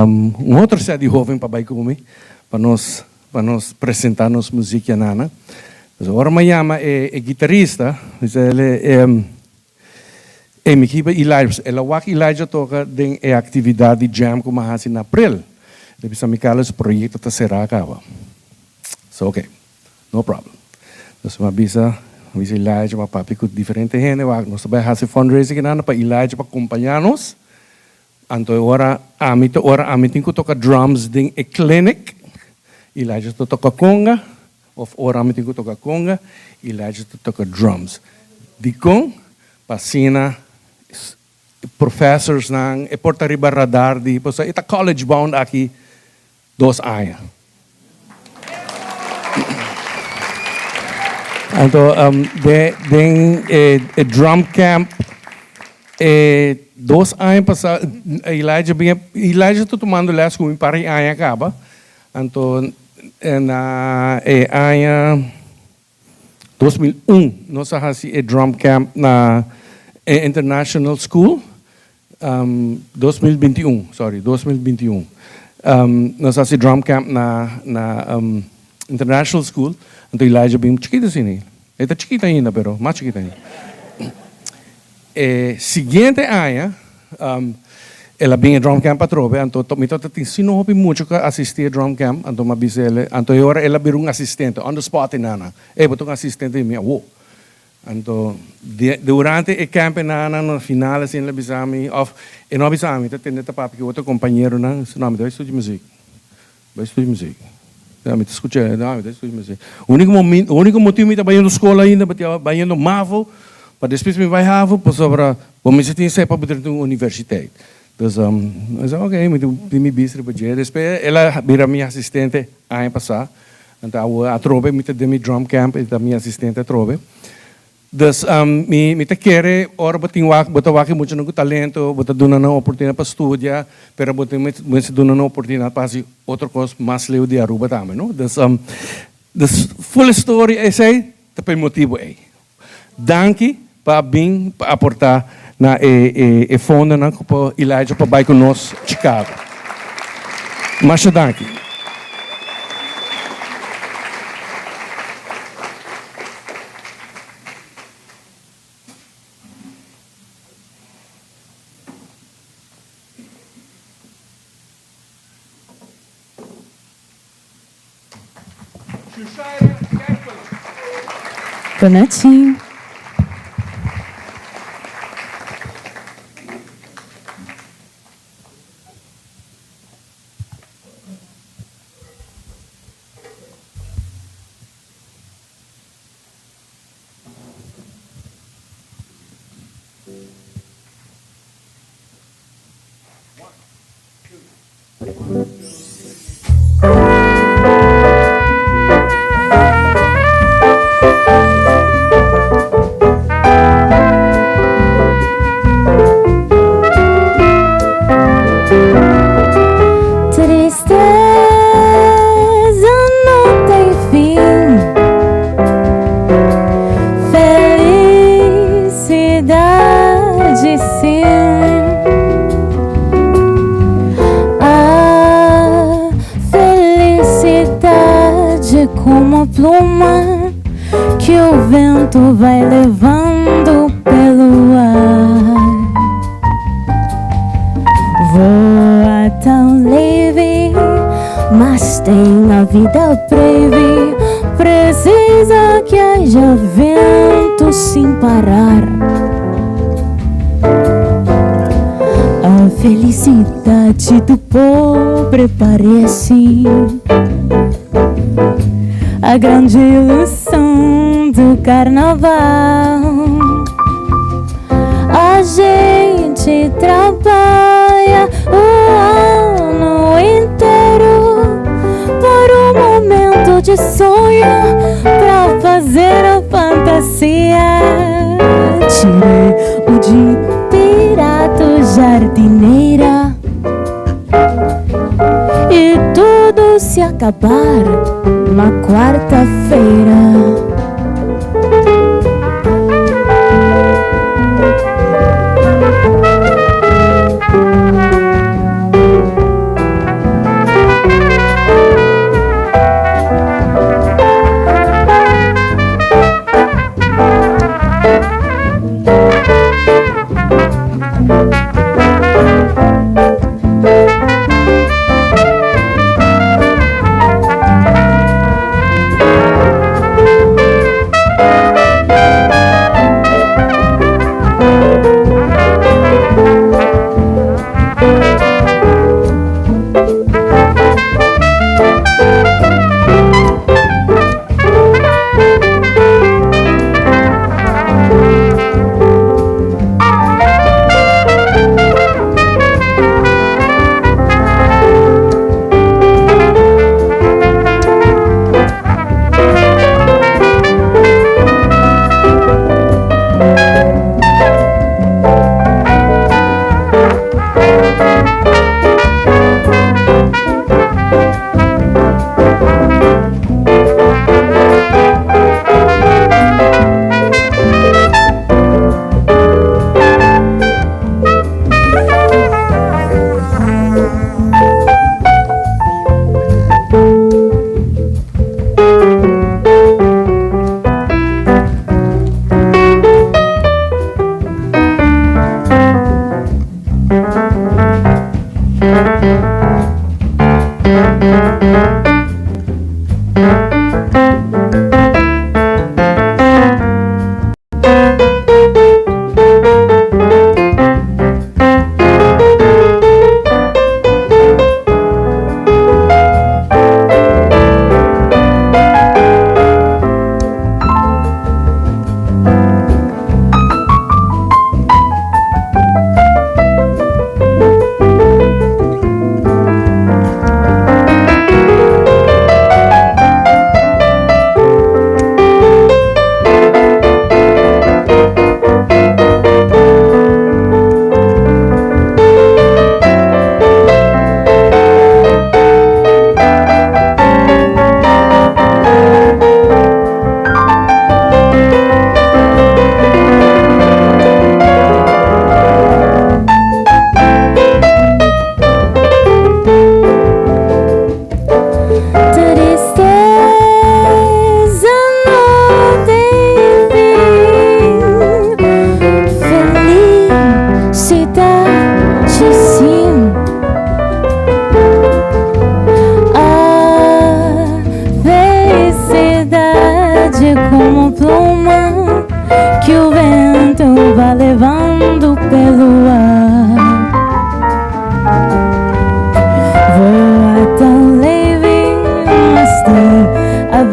Un otro set di hoven pa bai ku mi pa nos pa nos presenta nos muziek yanana. Pues ora mi a yama e e guitarista, mi bisa el e e mi kiba Elijah, el a wak Elijah toka den e actividad di jam ku mi a hasi na april. El a bisa mi Carlos e proyecto ta sera kaba. So ok, no problem. Nos a bisa, mi bisa Elijah, mi a papia ku diferente hende, wak nos ta bai hasi fundraising kinan pa Elijah pa kompaña nos. Anto e ora ami ta ora ami tin ku toka drums den e clinic, Elijah ta toka conga, of ora ami tin ku toka conga, Elijah ta toka drums. Dikon? Pa asina professorsnan e por ta riba radar di pasobra e ta college bound aki dos aña. Anto den e drum camp e dos aña pasa Elijah bin Elijah ta tumando les ku mi par di aña kaba anto na e aña 2001 nos a hasi e drum camp na e International School 2021 sorry 2021 nos a hasi drum camp na na International School anto Elijah bin chikito asina e ta chikito ainda pero mas chikito ainda e siguiente aña El a bin e drum camp atrobe, anto mi tabata tin sino hopi mucho ku a asisti e drum camp, anto mi a bisa el, anto e ora el a bira un asistente, on the spot e nana, ey bo ta un asistente di mi awo. Anto durante e camp e nana na final asina el a bisa mi, of e no a bisa mi, ta tende ta papia ku otro kompañeronan, no mi ta bai studia muzik, bai studia muzik, mi ta skucha, no mi ta bai studia muzik. Uniko motibu mi ta bayendo skol ainda, mi ta bayendo mavo, pa despues mi bai havo pasobra bo mester tin esei pa bo drenta un universiteit. Dus mi sa ok, mi tin mi bista riba dje. Despues el a bira mi asistente aña pasá, anto awor atrobe mi ta den mi drum camp, e ta mi asistente atrobe. Dus mi mi ta kere ora bo tin wak bo ta wak e muchanan ku talento, bo ta duna nan oportunidat pa studia, pero bo tin mester duna nan oportunidat pa hasi otro kos mas leu di Aruba tambe, no. Dus dus full story esei ta pa e motibu ei. Danki pa a bin pa aporta na e e e fondonan ku por Elijah por bai ku nos Chicago. Masha danki. Bonachi. Tristeza no tem fim, felicidade sim. A felicidade é como a pluma que o vento vai levando pelo ar. Voa tão leve, mas tem a vida breve. Precisa que haja vento sem parar. A felicidade do pobre parece a grande ilusão do carnaval. A gente trabalha o ano inteiro por um momento de sonho pra fazer a fantasia. Tirei o de pirata jardineira e tudo se acabar na quarta-feira.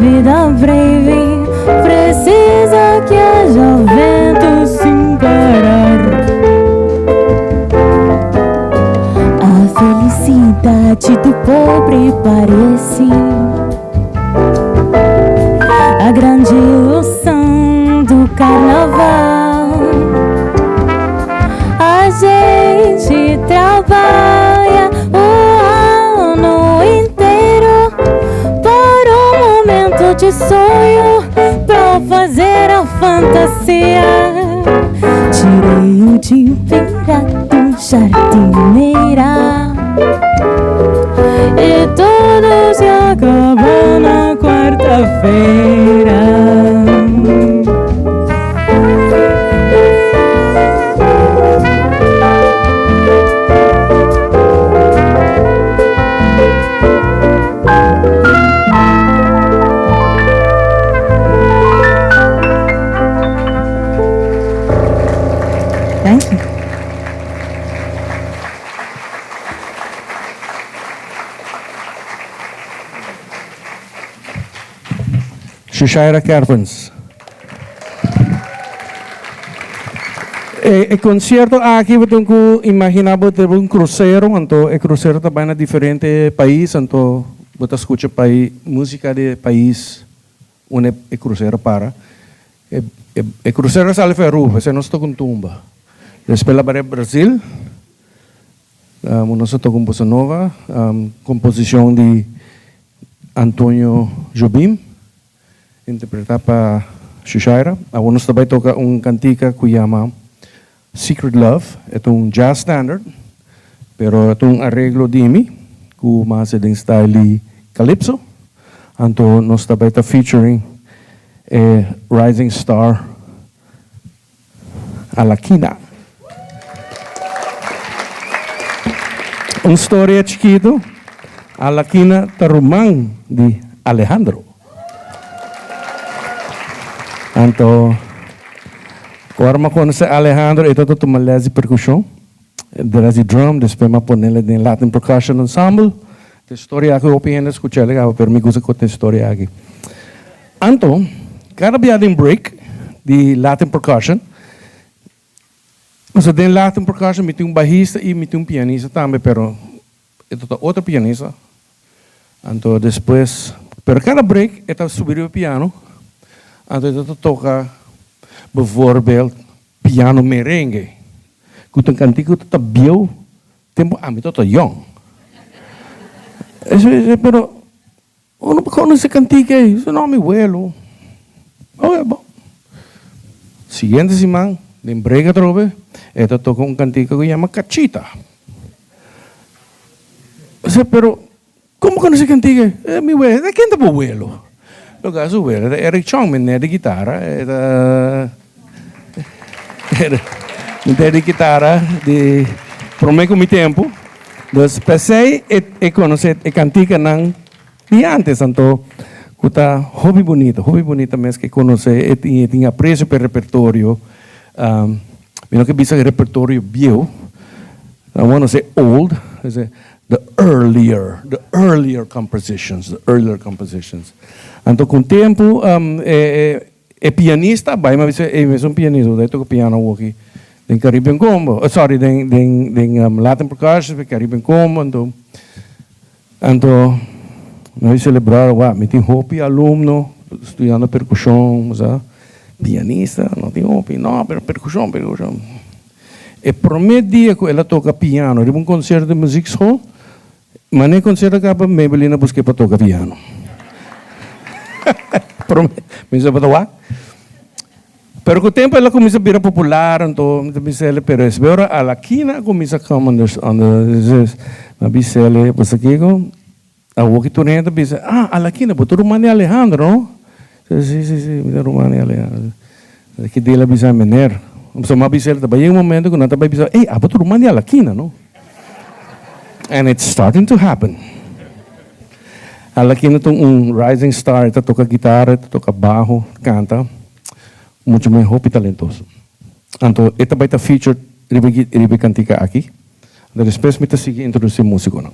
vida breve precisa que haja vento sem parar. A felicidade do pobre parece a grande ilusão do carnaval. A gente trabalha o ano inteiro por um momento de sonho pra fazer a fantasia. Tirei o de pirata jardineira e tudo se acabou na quarta-feira. Thank you. Shushaira Kervens. E concierto aki bo tin cu imagina bo ta un crucero, anto e crucero ta bay na diferente pais, anto bo ta scucha pai musica di pais unda e crucero para. E e crucero a sali for Aruba, esei nos toca un tumba. Despues la bay Brasil, nos a toca un bossa nova, composicion di Antonio Jobim, interpreta pa Shushaira. Awor nos ta bai toca un cantica cu yama Secret Love. E ta un jazz standard, pero e ta un areglo di mi cu mi a haci den style di calypso. Anto nos ta bai ta featuring e rising star Alakina. Un storia chikitu, Alakina ta ruman di Alejandro. Anto, ora mi a konosé Alejandro, e tabata tuma les di perkushon, les di drum, despues mi a ponele den Latin Percussion Ensemble. Ta e storia aki hopi hende a skucha el kaba, pero mi gusta konta e storia aki. Anto, kada bia den break di Latin Percussion, pasobra den Latin Percussion mi tin un bahista i mi tin un pianista tambe, pero e ta otro pianista. Anto despues, pero kada break e ta subi riba piano, anto e ta toka bijvoorbeeld piano merengue, ku ta un kantika ku ta bieu tempu ami tabata yong. Pero Uno por conoce cantica ey, su no mi welo. Oke, bon. Siguiente siman, den break atrobe, e ta toca un cantica cu yama Cachita. Ose, pero, como conoce cantica ey? E mi welo. E ken ta bo welo? Lo ca su welo ta Eric Chong, meneer di guitara. E ta meneer di guitara di prome cu mi tempo. Dus p'esei e konosé e kantikanan di ántes, anto ku ta hopi bunita, hopi bunita mes ku e konosé e tin e tin apresio pa e repertorio. Mi no ke bisa repertorio bieu, I wanna say old, the earlier, the earlier compositions, the earlier compositions. Anto ku tempu e E pianista a bai, mi a bisa, ey, mi es un pianista, bo ta toca piano awoki den Caribbean Combo, oh sorry, den den den Latin Percussion, Caribbean Combo, anto, anto mi a bisa el brother, wak, mi tin hopi alumno studiando percusion, bo sa, pianista no tin hopi, no, pero percusion, percusion. E prome dia cu el a toca piano riba un concierto di muziekschool, Mane concierto caba Maybelline a busque pa toca piano. Prome mi sa bata wak. Pero cu tempo el a cuminsa bira popular anto mi ta bisa el pero es ora a la kina a cuminsa come on the on the mi a bisa el bo sa kico awor ki tur hende ta bisa ah Alakina bo ta ruman di Alejandro no? Si si si mi ta ruman di Alejandro. Ki dia el a bisa meneer mi a bisa el ta bay yega un momento cu nan ta bay bisa ey abo ta ruman di Alakina no? And it's starting to happen. Alakina ta un rising star, e ta toca guitara, e ta toca baho, canta. Mucho men hopi talentoso. Anto e ta bai ta featured riba riba e cantica aki. Anto despues mi ta sigui introduci musiconan.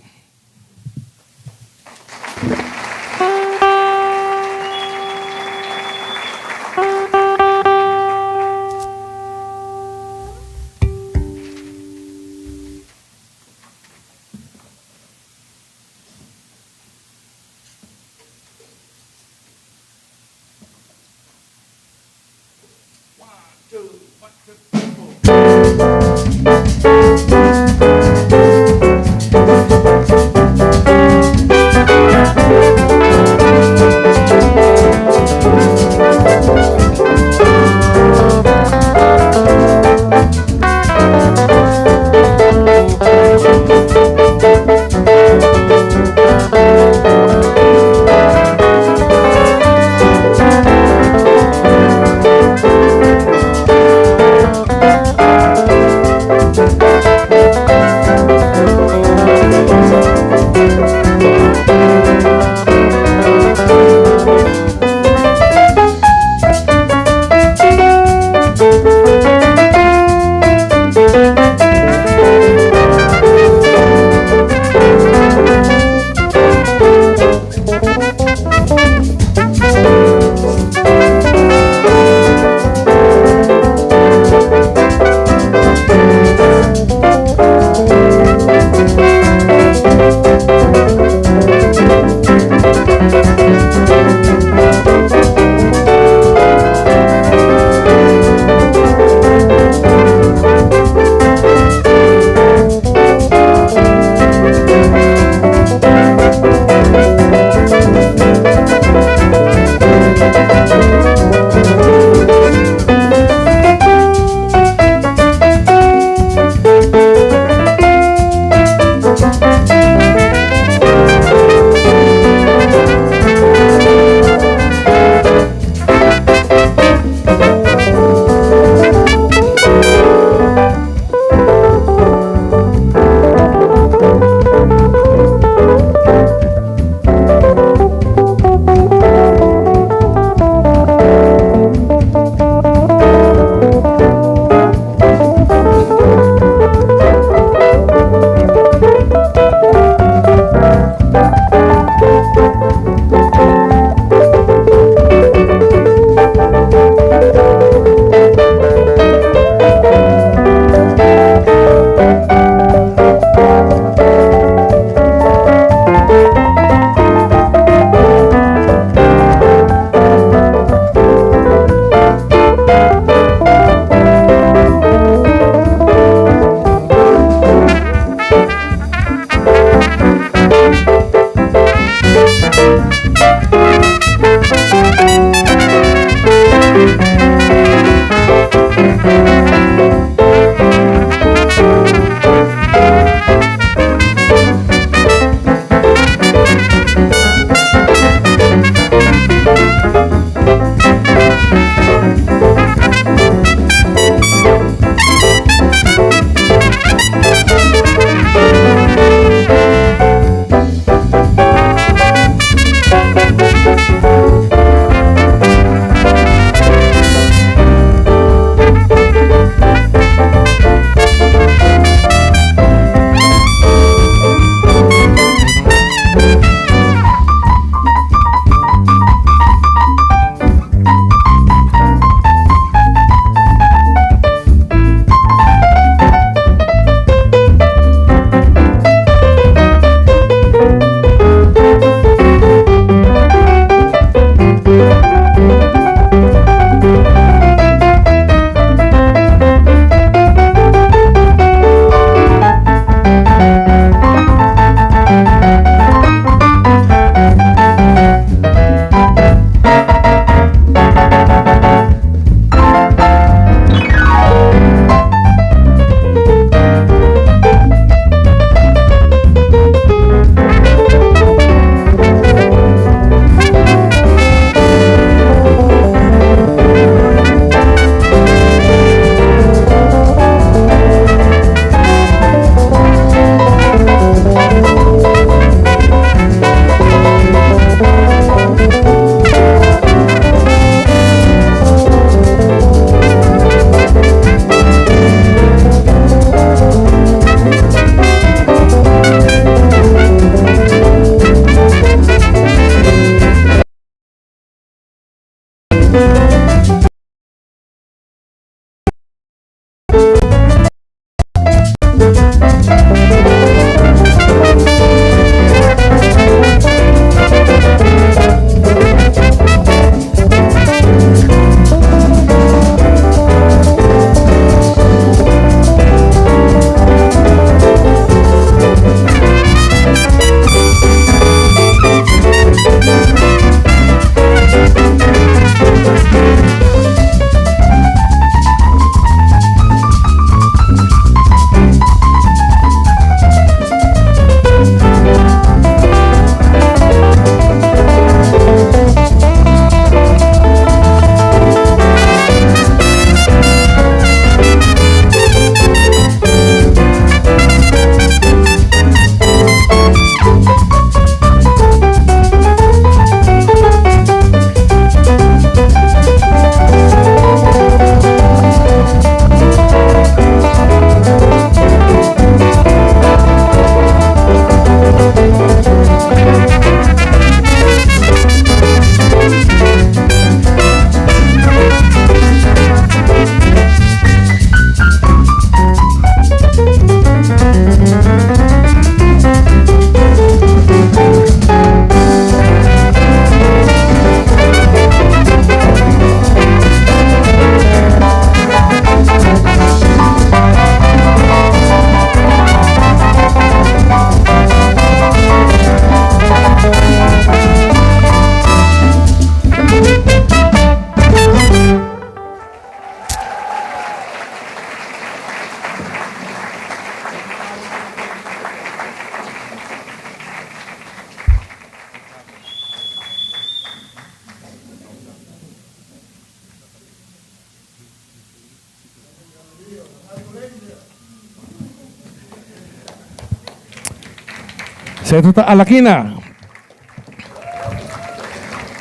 Seto ta Alakina.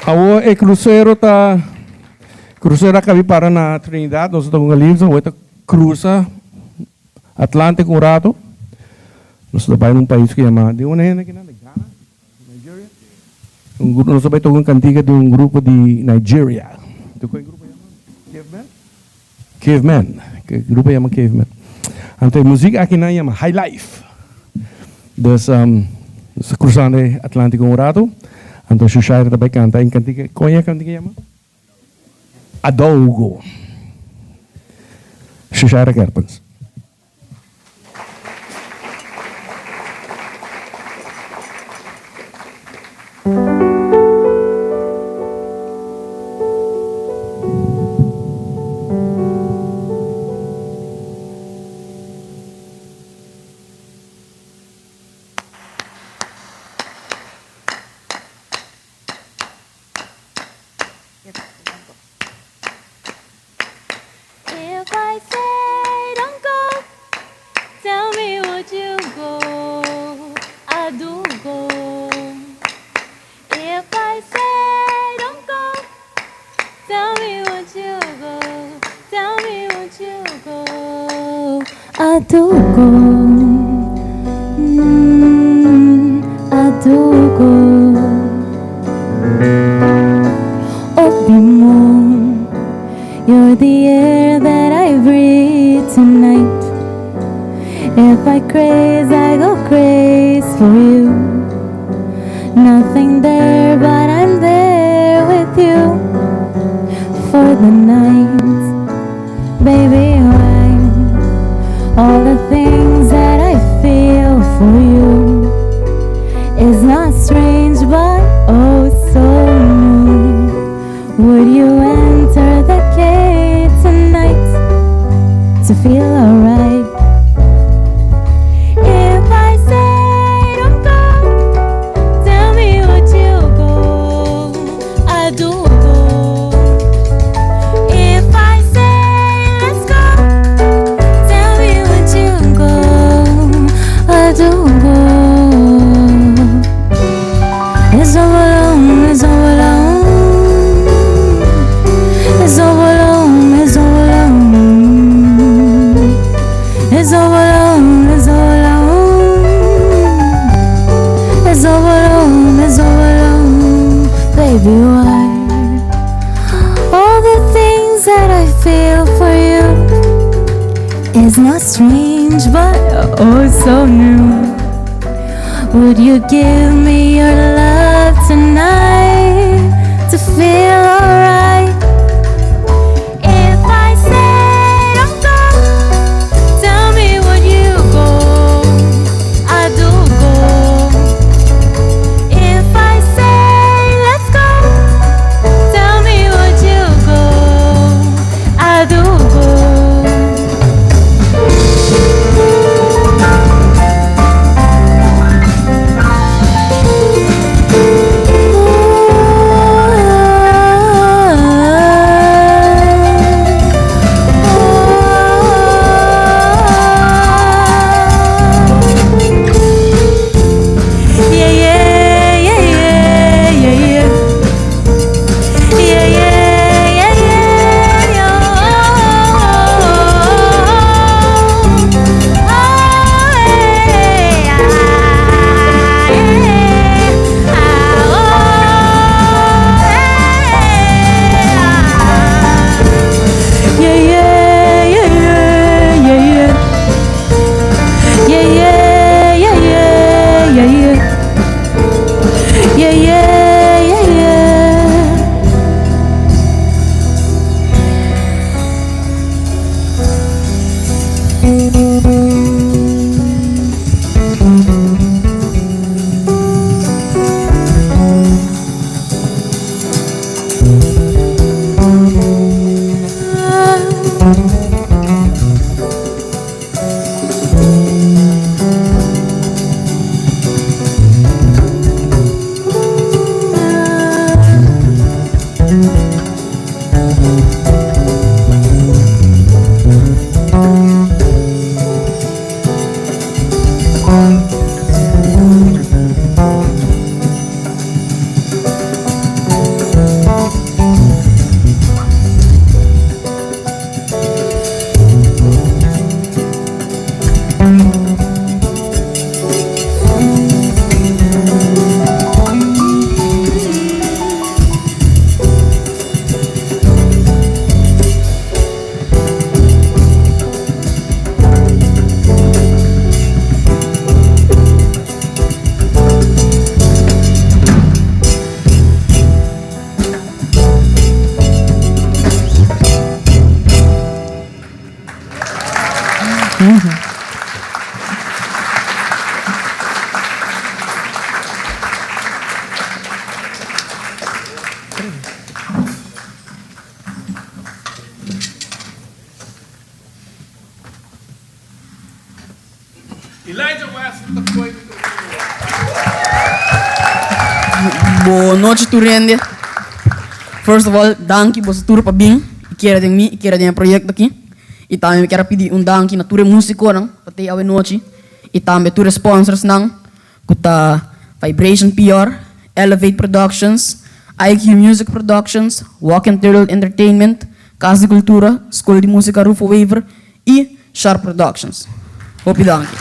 Awor e crucero ta crucero a cabi para na Trinidad, nos ta hunga liefde, awor ta cruza Atlantico un rato. Nos ta bay na un pais cu yama, di unda hende kinan? Di Ghana? Nigeria? Un grupo, nos ta bay toca un cantica di un grupo di Nigeria. Tu con e grupo yama? Caveman? Caveman. E grupo yama Caveman. Anto e muziek aki nan yama High Life. Dus nos ta cruzando e Atlantico un rato. Anto Shushaira ta bay canta un cantica. Con e cantica yama? Adougo. Shushaira Kerpens. Tell me won't you go Tell me won't you go I do go mm, I do go Obi mo You're the air that I breathe tonight If I craze, I go craze for you Nothing there, but I'm there with you For the night Baby, why All the things that I feel for you Is not strange, but oh so new Would you enter the cave tonight To feel alright? If I say don't go, tell me would you go? I do go. If I say let's go, tell me would you go? I do go. It's all alone, it's all alone. It's all alone, it's all alone. It's all alone, it's all alone. It's all alone, it's all alone. Baby, why? All the things that I feel for you is not strange, but oh so new. Would you give me your love tonight to feel alright? If I say don't go, tell me would you go? I do go. If I say let's go, tell me would you go? I do go. Yeah, yeah, yeah, yeah, yeah, yeah. Yeah, yeah, yeah, yeah, oh, oh, eh, ah, eh, ah, oh, eh, ah. Yeah, yeah, yeah, yeah, yeah, yeah. Yeah, yeah, yeah, yeah, yeah, yeah. Yeah, yeah, yeah, yeah. Elijah West ta koe microfoon. Bo nochi tur hende. First of all, danki boso tur pa bin y kere den mi y kere den e proyecto aki. Y tambe mi kier a pidi un danki na tur e musiconan pa tey awe nochi y tambe tur e sponsorsnan cu ta Vibration PR, Elevate Productions, IQ Music Productions, Walking Turtle Entertainment, Cas di Cultura, Scol di Musica Rufo Wever y Sharp Productions. Hopi danki.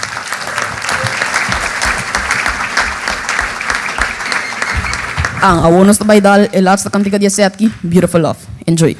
An, awor nos ta bai dal e laatste cantica di e set ki, Beautiful Love. Enjoy.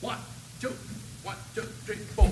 One, two, one, two, three, four.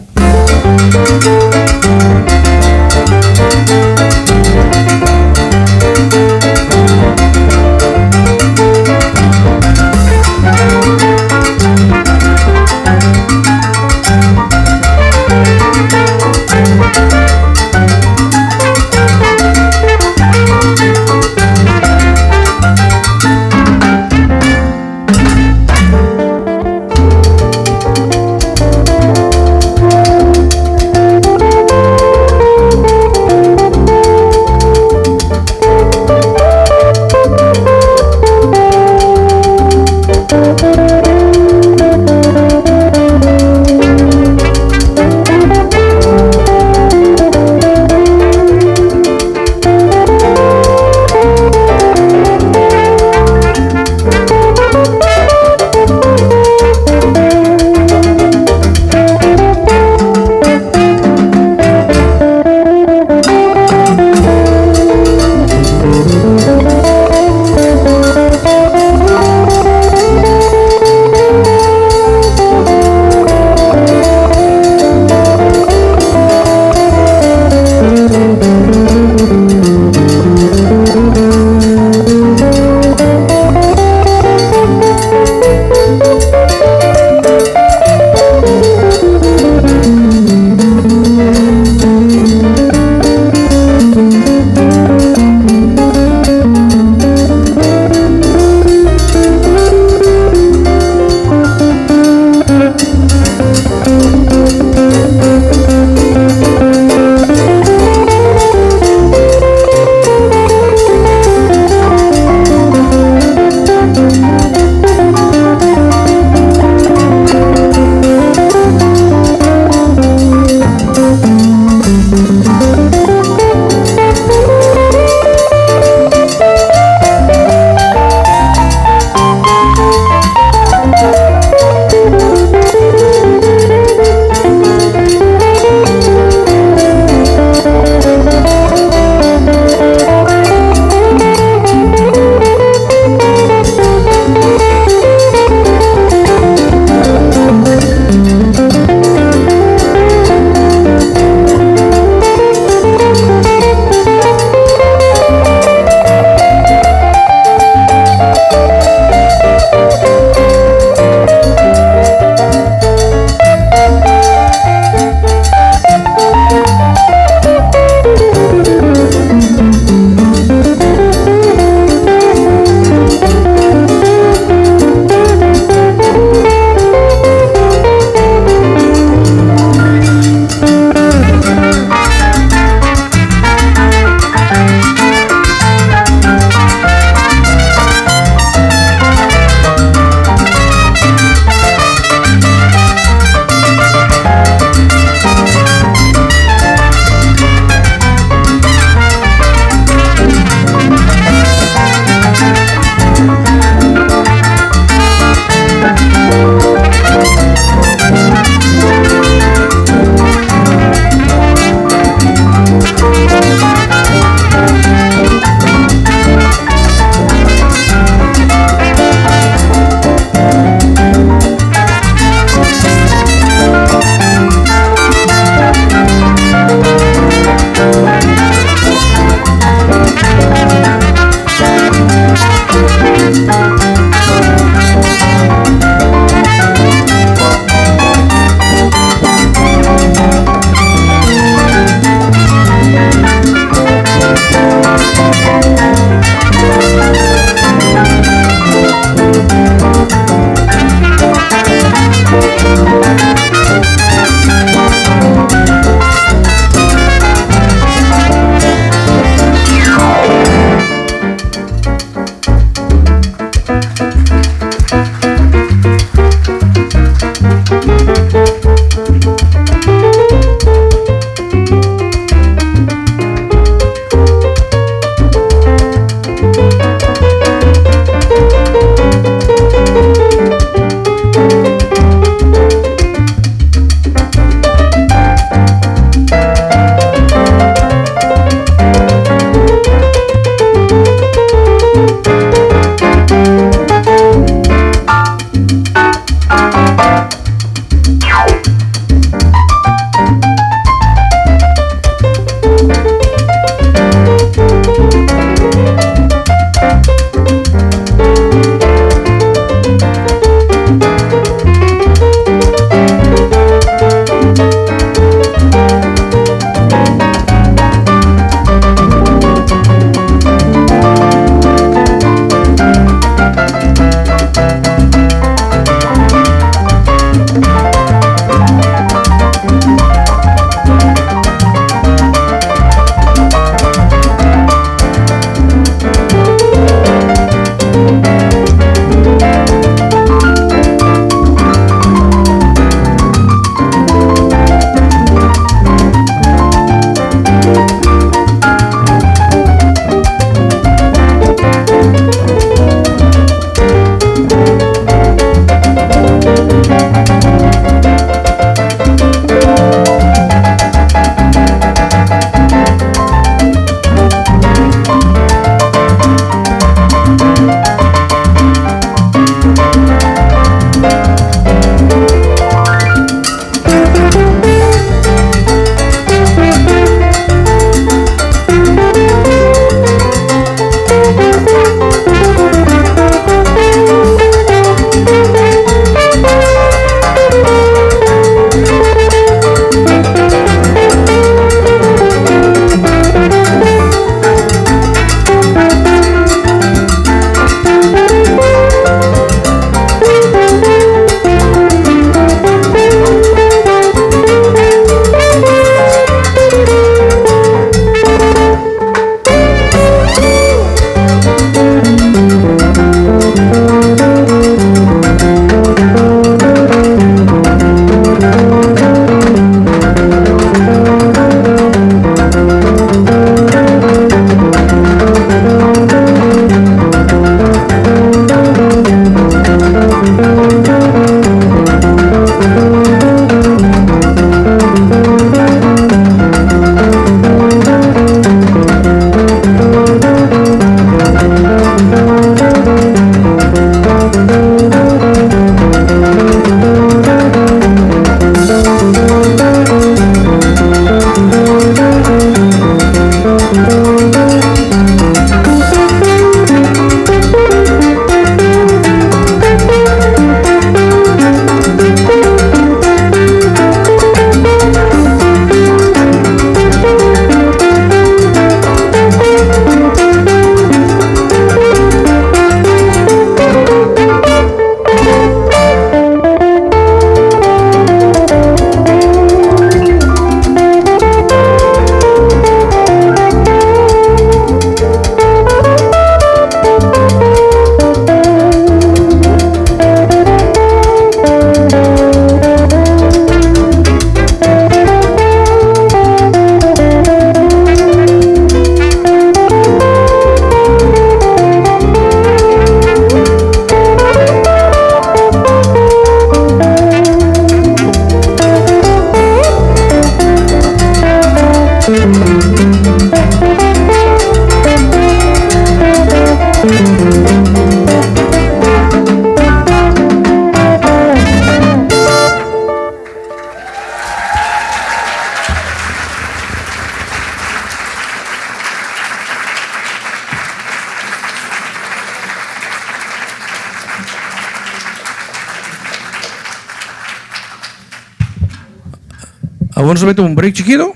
Awor nos ta bai tuma un break chikito,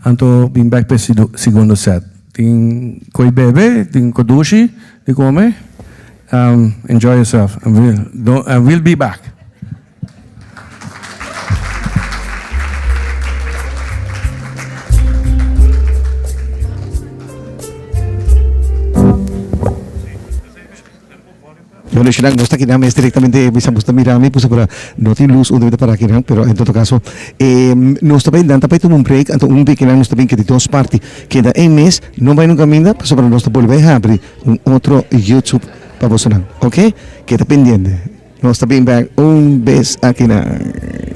anto bin bek pa e segundo set. Tin koe bebe, tin koe dushi di kome. Enjoy yourself and we'll be back. Bueno, Shilang, nos ta kinan mes directamente bisa bos ta mira mi pasobra no tin luz unda mi ta para kinan, pero en todo caso eh, nos ta bay nan ta bay tuma un break, anto un week kinan nos ta bin keda dos parti. Keda e mes, no bay nunca minda pasobra nos ta bolbe habri un otro YouTube pa bosonan, ok? Keda pendiente. Nos ta bin back un bes akinan.